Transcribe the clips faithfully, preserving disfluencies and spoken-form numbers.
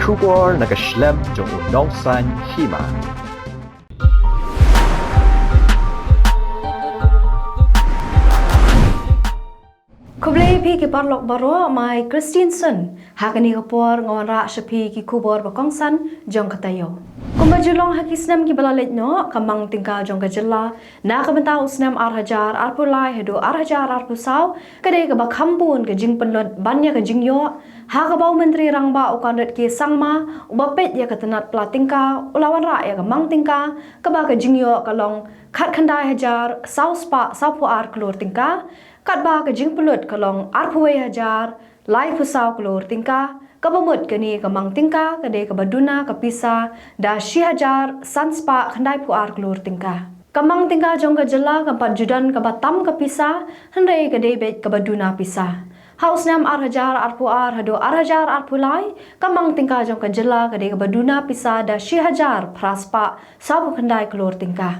Khubor na ka shlem jong u nongsan hima. Khublei phi ki paralok baroh, mai Christine Sun. Ha kane ka por nga wanrah sha phi ki khubor ba kongsan jong ka taïew. Kumba ju long ha ki snem kiba la leit noh, ka mang tyngka jong ka jylla na ka bynta u snem ar hajar arphew lai haduh ar hajar arphew saw ka dei kaba kham bun ka jingpynlut ban ïa ka jingïoh, ha kaba u Myntri Rangbah u Conrad K Sangma, uba peit ïa ka tnat pla tyngka, u la wanrah ïa ka mang tyngka kaba ka jingïoh ka long khatkhyndai hajar saw spah sawphew ar klur tyngka, katba ka jingpynlut ka long arphew wei hajar laiphew saw klur tyngka, kaba mut kane ka mang tyngka ka dei kaba duna ka pisa da shi hajar san spah khyndaiphew ar klur tyngka. Ka mang tyngka jong ka jylla kam pat ju don kaba tam ka pisa, hynrei ka dei beit kaba duna pisa. Ha u snem ar hajar arphew ar haduh ar hajar arphew lai, ka mang tyngka jong ka jylla ka dei kaba duna pisa da shi hajar phra spah sawphew khyndai klur tyngka.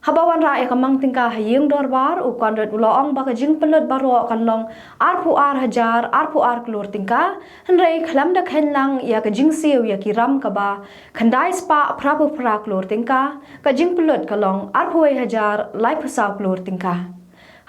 Haba wanrah ïa ka mang tyngka ha ïing dorbar, u Conrad u la ong ba ka jingpynlut baroh kan long arphew ar hajar arphew ar klur tyngka, hynrei khlem da kheiñ lang ïa ka jingsiew ïa ki ram kaba khyndai spah phraphew phra klur tyngka, ka jingpynlut ka long arphew wei hajar laiphew saw klur tyngka.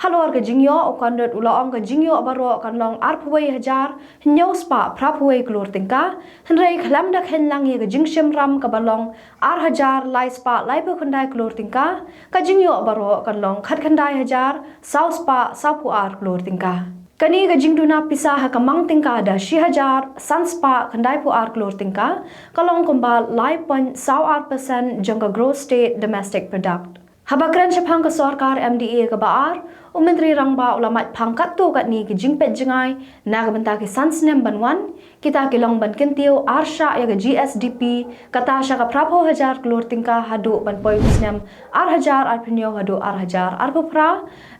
Halor ka jingïoh, u Conrad u la ong ka jingïoh baroh kan long arphew wei hajar hynñiew spah phraphew wei klur tyngka, hynrei khlem da kheiñ lang ïa ka jingshim ram kaba long ar hajar lai spah laiphew khyndai klur tyngka, ka jingïoh baroh kan long khatkhyndai hajar saw spah sawphew ar klur tyngka. Kane ka jingduna pisa ha ka mang tyngka da shi hajar san spah khyndaiphew ar klur tyngka, ka long kumba lai point saw ar percent jong ka gross state domestic product. Haba kren shaphang ka sorkar M D A kaba ar, u Myntri Rangbah u la mad phang katto katne ki jingpeit jngai na ka bynta ki san snem ban wan, kita ki long ban kyntiew ar shah ïa ka G S D P, kata sha ka phraphew hajar klur tyngka haduh ban poi u snem ar hajar arphew hynñiew haduh ar hajar arphew phra,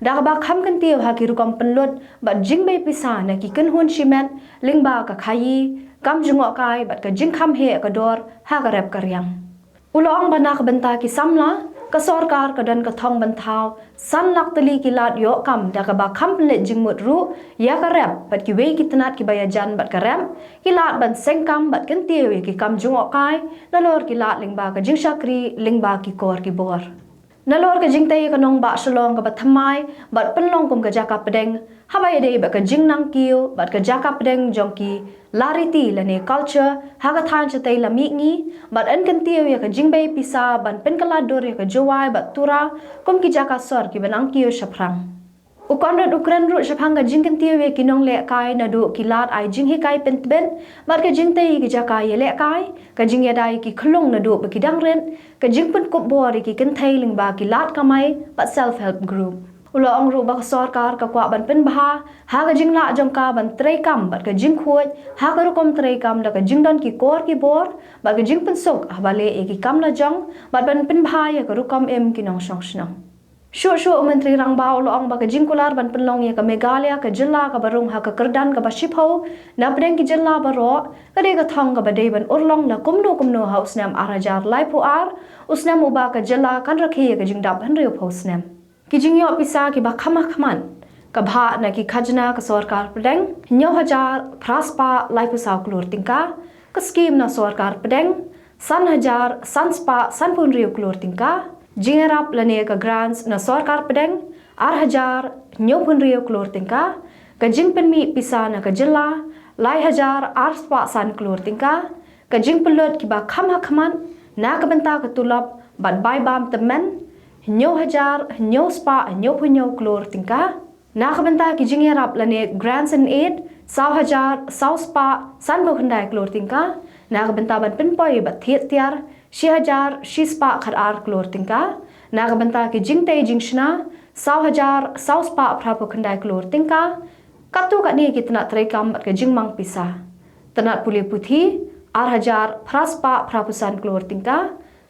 da kaba kham kyntiew ha ki rukom pynlut bad jingbei pisa na ki kynhun shimet, lyngba ka khaïi, kam jngohkai bad ka jingkham heh ka dor ha ka rep ka riang. U la ong ba na ka bynta ki samla, ka sorkar ka don ka thong ban thaw san lak tylli ki lad ïoh kam, da kaba kham pynleit jingmut ruh ïa ka rep bad kiwei ki tnat kiba ïajan bad ka rep, ki lad ban seng kam bad kyntiew ïa ki kam jngohkai, nalor ki lad lyngba ka jingshakri lyngba ki kor ki bor. Nalor ka jingtei ïa ka nongbah Shillong kaba thymmai bad pynlong kum ka jaka pdeng, haba ïadei bad ka jingnang kiew bad ka jaka pdeng jong ki lariti lane culture ha ka thaiñ shatei lam mihngi, bad yn kyntiew ïa ka jingbei pisa ban pynkylla dur ïa ka Jowai bad Tura kum ki jaka sor kiba nang kiew shaphrang. U Conrad u kren ruh shaphang ka jingkyntiew ïa ki nonglehkai naduh ki lad ai jinghikai pyntbit bad ka jingtei ïa ki jaka ïalehkai, ka jingïada ïa ki khyllung naduh ba ki dang rit, ka jingpynkup bor ïa ki kynthei lyngba ki lad kamai bad self help group. U la ong ruh ba ka sorkar ka kwah ban pynbha ha ka jinglah jong ka ban treikam bad ka jingkhuid ha ka rukom treikam da ka jingdon ki kor ki bor bad ka jingpynsuk haba leh ïa ki kam lajong, bad ban pynbha ïa ka rukom im ki nongshong shnong. Shuh shuh u Myntri Rangbah u la ong ba ka jingkular ban pynlong ïa ka Meghalaya ka jylla kaba rung ha ka kyrdan kaba shiphew na pdeng ki jylla baroh, ka dei ka thong kaba dei ban urlong na kumno kumno ha u snem ar hajar laiphew ar, u snem uba ka jylla kan rakhe ïa ka jingdap hynriewphew snem. Ki jingïoh pisa kiba kham hakhmat, ka bhah na ki khajna ka sorkar pdeng, hynñiew hajar phra spah laiphew saw klur tyngka, ka skim na sorkar pdeng, san hajar san spah sanphew hynriew klur tyngka, jingïarap lane ka grants na sorkar pdeng, ar hajar hynñiewphew hynriew klur tyngka, ka jingpynmih pisa na ka jylla, lai hajar ar spah san klur tyngka, ka jingpynlut kiba kham hakhmat na ka bynta ka tulop bad bai bam tymmen, hynñiew hajar hynñiew spah hynñiewphew hynñiew klur tyngka, na ka bynta ki jingïarap lane grants and aid, saw hajar saw spah sanphew khyndai klur tyngka, na ka bynta ban pynpoi bad thied tiar, shi hajar shi spah khatar klur tyngka, na ka bynta ki jingtei jingshna, saw hajar saw spah phraphew khyndai klur tyngka, katto katne ki tnat treikam bad ka jingmang pisa. Tnat pule puthi, ar hajar phra spah phraphew san klur tyngka,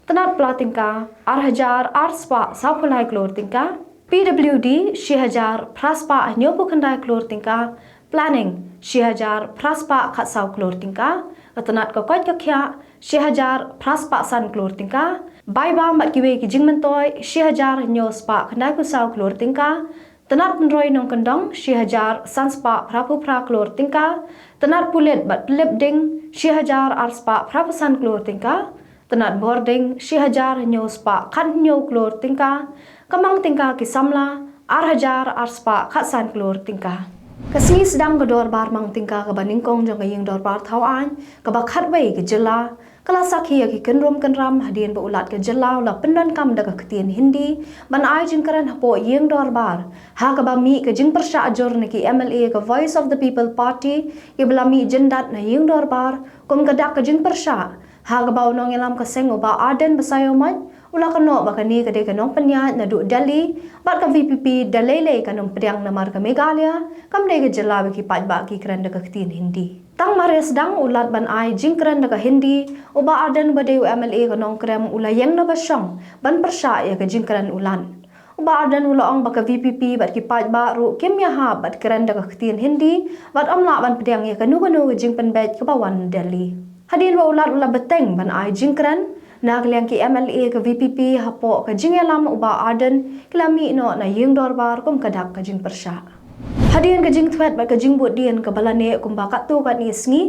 tnat pla tyngka, ar hajar ar spah sawphew lai klur tyngka, P W D, shi hajar phra spah hynñiewphew khyndai klur tyngka, planning, shi hajar phra spah khatsaw klur tyngka, ka tnat ka koit ka khiah, shi hajar phra spah san klur tyngka, bai bam bad kiwei ki jingmyntoi, shi hajar hynñiew spah khyndaiphew saw klur tyngka, tnat pynroi nongkyndong, shi hajar san spah phraphew phra klur tyngka, Tnat pulit bad tlip ding, shi hajar ar spah phra phew san klur tyngka. Tnat bording, shi hajar hynñiew spah khat hynñiew klur tyngka. Kamang tyngka ki samla, ar hajar ar spah khat san klur tyngka. Ka sngi sdang ka dorbar mang tyngka kaba nyngkong jong ka ïing dorbar thaw aiñ kaba khatwei ka jylla, ka la sakhi ïa ki kynrum kynram hadien ba u Lat ka jylla u la pyndonkam da ka ktien Hindi ban ai jingkren hapoh ïing dorbar, ha kaba mih ka jingpyrshah jur na ki M L A ka Voice of the People Party, kiba la mih jyndat na ïing dorbar kum ka dak ka jingpyrshah, ha kaba u nongïalam ka seng u Bah Ardent Basaiawmoit u la kynnoh ba kane ka dei ka nongpynïaid naduh Delhi bad ka V P P da lei lei kan ym pdiang namar ka Meghalaya kam dei ka jylla ba ki paidbah ki kren da ka ktien Hindi. Tang mar ïa sdang u Lat ban ai jingkren da ka Hindi, u Bah Ardent ba dei u M L A ka Nongkrem u la ïeng na ba shong ban pyrshah ïa ka jingkren u Lat. U Bah Ardent u la ong ba ka V P P bad ki paidbah ruh kim ïahap ban kren da ka ktien Hindi bad ym lah ban pdiang ïa kano kano ka jingpynbeit kaba wan na Delhi. Hadien ba u Lat u la bteng ban ai jingkren, na ka liang ki M L A ka V P P hapoh ka jingïalam u Bah Ardent ki la mih noh na ïing dorbar kum ka dak ka jingpyrshah. Hadien ka jingthwet bad ka jingbuddien kaba la neh kumba katto katne sngi,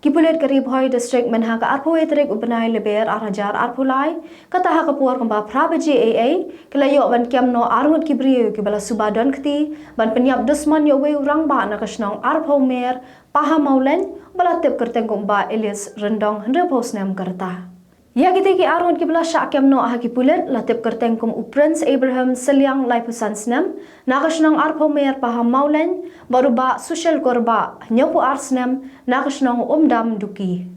ki pulit ka Ri Bhoi District mynha ka arphew wei tarik u bnai Lber ar hajar arphew lai, kata ha ka por kumba phra baje eiei, ki la ïoh ban kem noh arngut ki briew kiba la suba don kti ban pynïap dusmon ïa uwei u rangbah na ka shnong arphew mer Pahamawlein, ba la tip kyrteng kum u Bah Elias Ryndong hynriewphew snem ka rta. Ïa kitei ki arngut kiba la shah kem noh ha ki pulit la tip kyrteng kum u Prince Abraham Sylliang laiphew san snem na ka shnong arphew mer Pahamawlein, bad u Bah Sushil Korbah hynñiewphew ar snem na ka shnong Umdam Duki.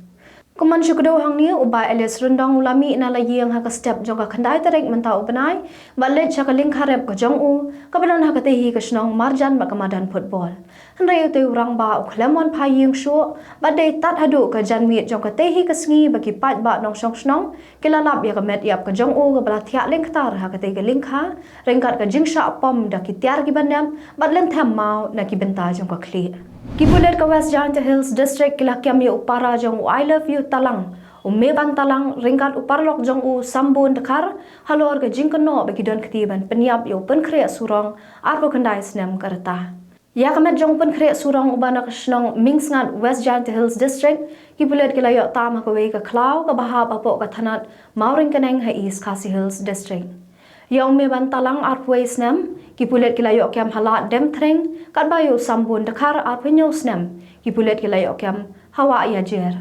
Kum ban shu kdew hangne, u Bah Elias Ryndong u la mih na la ïing ha ka step jong ka khyndai tarik mynta u bnai bad leit sha ka lyngkha rep ka jong u kaba don ha katei hi ka shnong marjan bad ka madan football. Hynrei utei u rangbah u khlem wan phai ïing shuh bad dei tad haduh ka janmiet jong katei hi ka sngi ba ki paidbah nongshong shnong ki la lap ïa ka met ïap ka jong u kaba la thiah lyngktar ha katei ka lyngkha ryngkat ka jingshah pom da ki tiar kiba nep bad lynthem maw na ki bynta jong ka khlieh. Ki pulit ka West Jaintia Hills District ki la kem ïa u para jong u I Love You Talang, u Meban Talang ryngkat u paralok jong u Sambun Dkhar halor ka jingkynnoh ba ki don kti ban pynïap ïa u Pynkhreh Surong arphew khyndai snem ka rta. Ïa ka met jong u Pynkhreh Surong uba na ka shnong Mingsngat, West Jaintia Hills District, ki pulit ki la ïoh tam ha kawei ka khlaw kaba hap hapoh ka thanat Mawryngkneng ha East Khasi Hills District. Ïa u Meban Talang arphew wei snem, ki pulit ki la ïoh kem ha Lad Demthring, katba ïa u Sambun Dkhar arphew hynñiew snem, ki pulit ki la ïoh kem ha Wah Ïajer.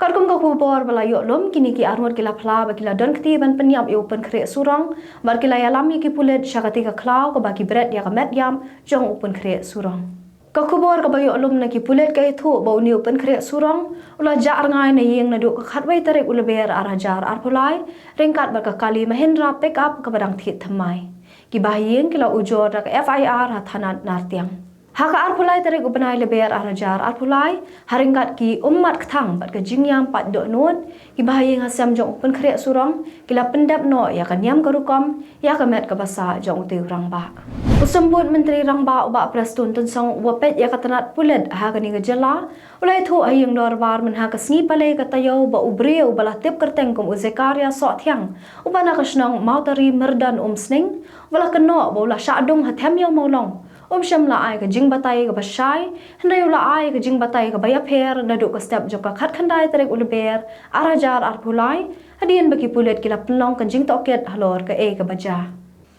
Katkum ka khubor ba la ïoh lum, kine ki arngut ki la phla ba ki la don kti ban pynïap ïa u Pynkhreh Surong bad ki la ïalam ïa ki pulit sha katei ka khlaw kaba ki bret ïa ka met ïap jong u Pynkhreh Surong. Ka khubor kaba ïoh lum na ki pulit ka ïathuh ba une u Pynkhreh Surong u la jah rngai na ïing naduh ka khatwei tarik u Lber ar hajar arphew lai ryngkat bad ka kali Mahindra pickup kaba dang thied thymmai. Ki bahaïing ki la ujor da ka F I R ha thanat Nartiang. Ha ka arphew lai tarik u bnai Lber ar hajar arphew lai, ha ryngkat ki ummat kthang bad ka jingïam pat dohnud, ki bahaïing hasem jong u Pynkhreh Surong ki la pyndep noh ïa ka niam ka rukom ïa ka met kaba sah jong utei u rangbah. U Symbud Myntri Rangbah u Bah Prestone Tynsong uba peit ïa ka tnat pulit ha kane ka jylla u la ïathuh ha ïing dorbar mynha ka sngi Palei ka taïew ba u briew uba la tip kyrteng kum u Zekaria Sohthiang uba na ka shnong Mawtari Myrdon Umsning, uba la kynnoh ba u la shah dung ha Them Ïew Mawlong, um shym la ai ka jingbatai kaba shai, hynrei u la ai ka jingbatai kaba ïapher naduh ka step jong ka khatkhyndai tarik u Lber ar hajar arphew lai, hadien ba ki pulit ki la pynlong ka jingtohkit halor kaei kaba jia.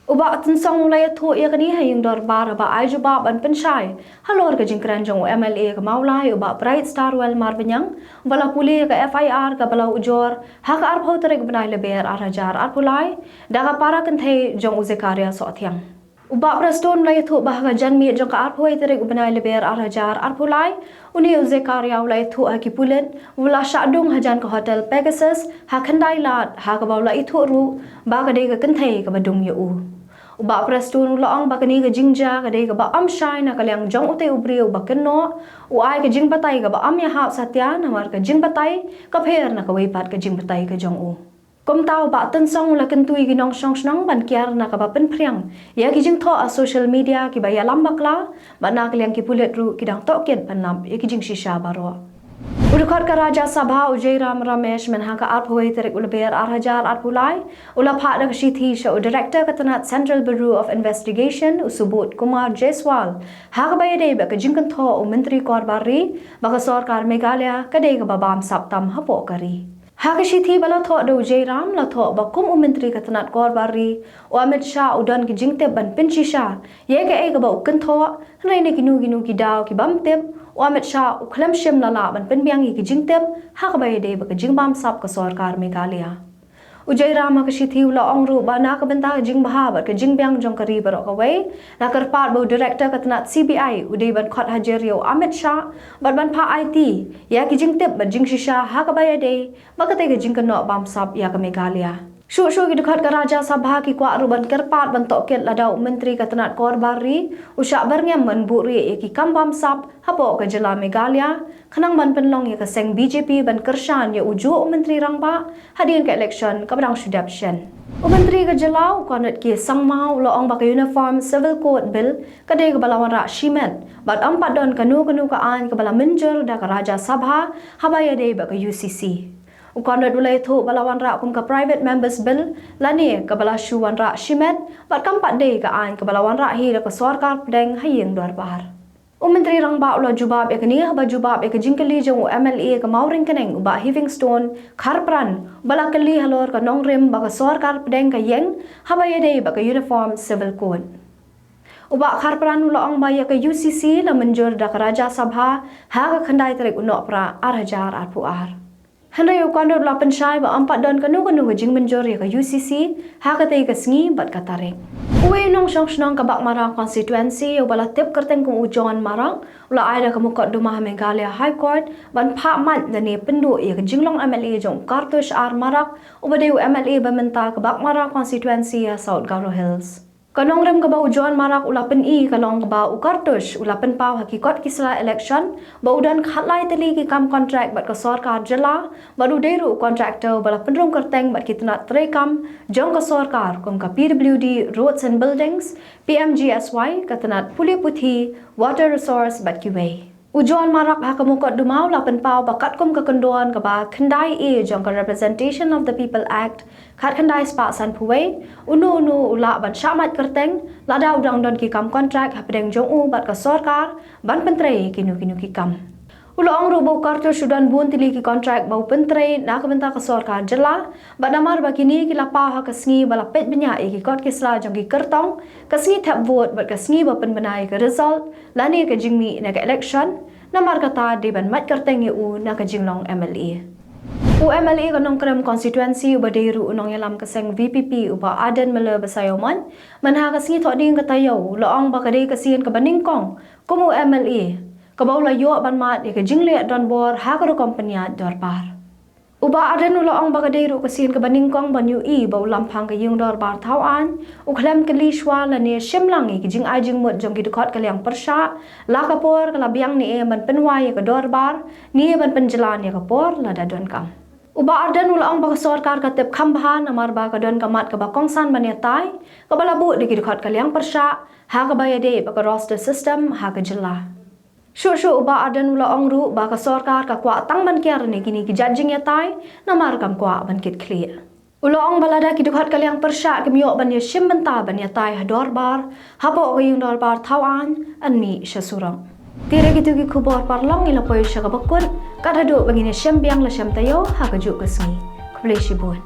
U Bah Tynsong u la ïathuh ïa kane ha ïing dorbar haba ai jubab ban pynshai halor ka jingkren jong u M L A ka Mawlai u Bah Brightstarwell Marbaniang, uba la pule ïa ka F I R kaba la ujor ha ka arphew tarik bnai Lber ar hajar arphew lai da ka para kynthei jong u Zekaria Sohthiang. U Bah Prestone u la ïathuh ba ha ka janmiet jong ka arphew wei tarik u bnai Lber ar hajar arphew lai, une u Zekaria u la ïathuh ha ki pulit ba u la shah dung hajan ka hotel Pegasus ha Khyndai Lad, ha kaba u la ïathuh ruh ba ka dei ka kynthei kaba dung ïa u. U Bah Prestone u la ong ba kane ka jingjia ka dei kaba ym shai na ka liang jong utei u briew uba kynnoh, u ai ka jingbatai kaba ym ïahap satia namar ka jingbatai ka pher na kawei pat ka jingbatai ka jong u. Kumta u Bah Tynsong u la kyntu ïa ki nongshong shnong ban kiar na kaba pynphriang ïa ki jingthoh ha social media kiba ïalam bakla, bad na ka liang ki pulit ruh ki dang tohkit ban lap ïa ki jingshisha baroh. U dkhot ka Rajya Sabha u Jairam Ramesh mynha ka arphew tarik u Lber ar hajar arphew lai u la phah da ka shithi sha u Director ka tnat Central Bureau of Investigation u Subodh Kumar Jaiswal ha kaba ïadei bad ka jingkynthoh u Myntri Korbar Ri ba ka sorkar Meghalaya ka dei kaba bamsap tam hapoh ka ri. Ha ka shithi ba la thoh da u Jairam la thoh ba kum u Myntri ka tnat Korbar Ri u Amit Shah u don ki jingtip ban pynshisha ïa kaei kaba u kynthoh, hynrei na kino kino ki daw ki bym tip u Amit Shah u khlem shim la lah ban pynbiang ïa ki jingtip ha kaba ïadei bad ka jingbamsap ka sorkar Meghalaya. U Jairam ha ka shithi u la ong ruh ba na ka bynta ka jingbha bad ka jingbiang jong ka ri baroh kawei la kyrpad ba u Director ka tnat C B I u dei ban khot hajir ïa u Amit Shah bad ban phah aiti ïa ki jingtip bad jingshisha ha kaba ïadei bad katei ka jingkynnoh bamsap ïa ka Meghalaya. Shuh shuh ki dkhot ka Rajya Sabha ki kwah ruh ban kyrpad ban tohkit lada u Myntri ka tnat Korbar Ri u shah byrngem ban buhrieh ïa ki kam bamsap hapoh ka jylla Meghalaya khnang ban pynlong ïa ka seng B J P ban kyrshan ïa u juh u Myntri Rangbah hadien ka election kaba dang shu dep shen. U Myntri ka jylla u Conrad K Sangma u la ong ba ka Uniform Civil Code Bill ka dei kaba la wanrah shimet bad ym pat don kano kano ka aiñ kaba la mynjur da ka Rajya Sabha haba ïadei bad ka U C C. U Conrad u la ïathuh ba la wanrah kum ka Private Members Bill lane kaba la shu wanrah shimet bad kam pat dei ka aiñ kaba la wanrah hi da ka sorkar pdeng ha ïing dorbar. U Myntri Rangbah u la jubab ïa kane haba jubab ïa ka jingkylli jong u M L A ka Mawryngkneng u Bah Heavingstone Kharpran ba la kylli halor ka nongrim ba ka sorkar pdeng ka ïeng haba ïadei bad ka Uniform Civil Code. U Bah Kharpran u la ong ba ïa ka U C C la mynjur da ka Rajya Sabha ha ka khyndai tarik u Nohprah ar hajar arphew ar. Hynrei u Conrad u la pynshai ba ym pat don kano kano ka jingmynjur ïa ka U C C ha katei ka sngi bad ka tarik. Uwei u nongshong shnong ka Baghmara constituency uba la tip kyrteng kum u John Marak u la ai da ka mukotduma ha Meghalaya High Court ban phah mait lane pynduh ïa ka jinglong M L A jong u Kartush R Marak uba dei u M L A ba mynta ka Baghmara constituency ha South Garo Hills. Ka nongrim kaba u John Marak u la pyni ka long kaba u Kartush u la pynpaw ha ki kot ki sla election ba u don khatlai tylli ki kam contract bad ka sorkar jylla bad u dei ruh u contractor ba la pynrung kyrteng bad ki tnat treikam jong ka sorkar kum ka P W D, Roads and Buildings, P M G S Y, ka tnat pule puthi, Water Resource bad kiwei. U John Marak ha ka mukotduma u la pynpaw ba katkum ka kyndon kaba khyndai A jong ka Representation of the People Act khatkhyndai spah sanphew wei, uno uno u lah ban shah mait kyrteng lada u dang don ki kam contract hapdeng jong u bad ka sorkar ban pyntrei kino kino ki kam. U la ong ruh ba u Kartush u don bun tylli ki contract ba u pyntrei na ka bynta ka sorkar jylla bad namar ba kine ki la paw ha ka sngi ba la peit bniah ïa ki kot ki sla jong ki kyrtong, ka sngi thep vote bad ka sngi ba pynbna ïa ka result lane ka jingmih na ka election, namar kata dei ban mait kyrteng ïa u na ka jinglong M L A. U M L A ka Nongkrem constituency uba dei ruh u nongïalam ka seng V P P u Bah Ardent Miller Basaiawmoit mynha ka sngi Thohdieng ka taïew u la ong ba ka dei ka sien kaba nyngkong kum u M L A kaba u la ïoh ban mad ïa ka jingleh donbor ha ka rukom pynïaid dorbar. U Bah Ardent u la ong ba ka dei ruh ka sien kaba nyngkong ban ïohi ba u lamphang ka ïing dorbar thaw aiñ u khlem kylli shuwa lane shim lang ïa ki jingai jingmut jong ki dkhot ka liang pyrshah, la ka por ka la biang ne em ban pynwai ïa ka dorbar ne ban pynjlan ïa ka por lada donkam. U Bah Ardent u la ong ba ka sorkar ka tip kham bha namar ba ka don ka mat kaba kongsan ban ïatai kaba la buh da ki dkhot ka liang pyrshah ha kaba ïadei bad ka roster system ha ka jylla. Shuh shuh u Bah Ardent u la ong ruh ba ka sorkar ka kwah tang ban kiar ne kine ki jait jingïatai namar kam kwah ban kit khlieh. U la ong ba lada ki dkhot ka liang pyrshah kim ïoh ban ïashim bynta ban ïatai ha dorbar hapoh ka ïing dorbar thaw aiñ yn mih sha surok. Te da kito ki khubor parlong ngi la poi sha kaba kut, kat haduh ba ngin ïashem biang la shem taïew ha kajuh ka sngi. Khublei shibun.